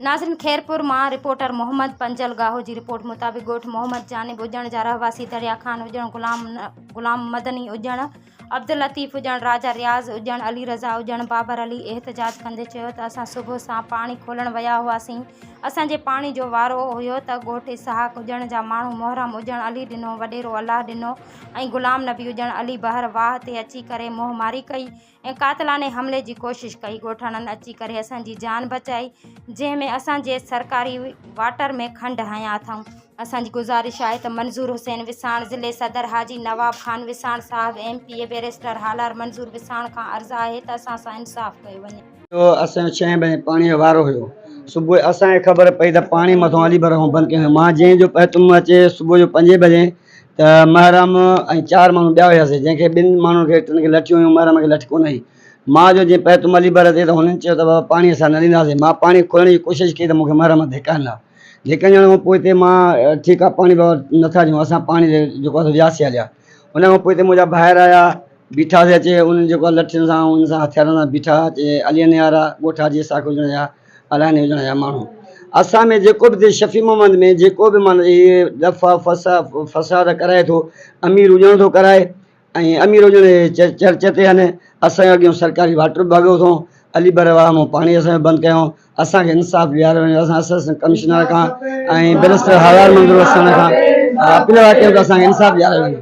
ناظرين خيرپور مان رپورٽر محمد پنجل ڳاهو جي رپورٽ مطابق ڳوٺ محمد جانب اڄڻ جا رهواسي دريا خان اڄڻ، غلام غلام مدني اڄڻ، عبداللطيف اڄڻ، راجا رياض اڄڻ، علي رضا اڄڻ، بابر علي احتجاج ڪندي چيو ته اسان صبح سان پاڻي کولڻ ويا هئاسين اسان جي پاڻي جو وارو هيو ته ڳوٺ اسحاق اڄڻ جا ماڻهو محرم اڄڻ، علي ڏنو، وڏيرو الله ڏنو ۽ غلام نبي اڄڻ علي بحر واهه تي اچي ڪري منهن ماري ڪئي ۽ قاتلانه حملي جي ڪوشش ڪئي، ڳوٺاڻن اچي ڪري اسان جي جان بچائي، جنهن ۾ اسان جي سرڪاري واٽر ۾ کنڊ هنيا اٿائون. اسان جي گذارش آهي ته منظور حسين وساڻ، ضلعي صدر حاجي نواب خان وساڻ صاحب، M P A barrister Halar Manzoor Wassan کان عرض آهي ته اسان سان انصاف ڪيو وڃي. جو اسان جو ڇهين بجي پاڻي جو وارو هيو صبح اسان کي خبر پئي ته پاڻي مٿان علي بر کان بند ڪيو ويو مان جنهن جو پهتم اچي صبح جو پنجين بجي ته محرم ۽ چار ماڻهو ٻيا هياسي جنهن کي ٻن ماڻهن کي ٽن کي لٺيون هيون محرم کي لٺ ڪونه هئي مان جو جيئن پهتم علي بر تي ته هنن چيو ته بابا پاڻي اسان نه ڏينداسين مان پاڻي کولڻ جي ڪوشش ڪئي ته مون کي محرم ڌڪا ڏنا ڌڪن ڏيڻ کان پوء تي مان ٺيڪ آهي پاڻي بابا نٿا ڏيون اسان پاڻي جيڪو آهي وياسي هليا ان کان پوء تي منهنجا ڀائر آيا بيٺاسي اچي انهن جيڪو آهي لٺين سان انهن سان هٿيارن سان بيٺا اچي علي نيارا ڳوٺ حاجي اسحاق هجڻ جا الائي هجڻ جا ماڻهو اسان ۾ جيڪو به شفيع محمد ۾ جيڪو به معنيٰ هي دفعا فساد ڪرائي ٿو امير هجڻ ٿو ڪرائي ۽ امير هجڻ جي چرچ تي آهن اسان جو اڳيون سرڪاري واٽر به ڀڳو اٿئون علي بر واهه مون پاڻي اسان جو بند ڪيو اسان کي انصاف ڏياريو وڃي اسان اسسٽنٽ ڪمشنر کان ۽ بئريسٽر هزار منظور حسين کان اپيل ٿا ڪيون ته اسان کي انصاف ڏياريو وڃي.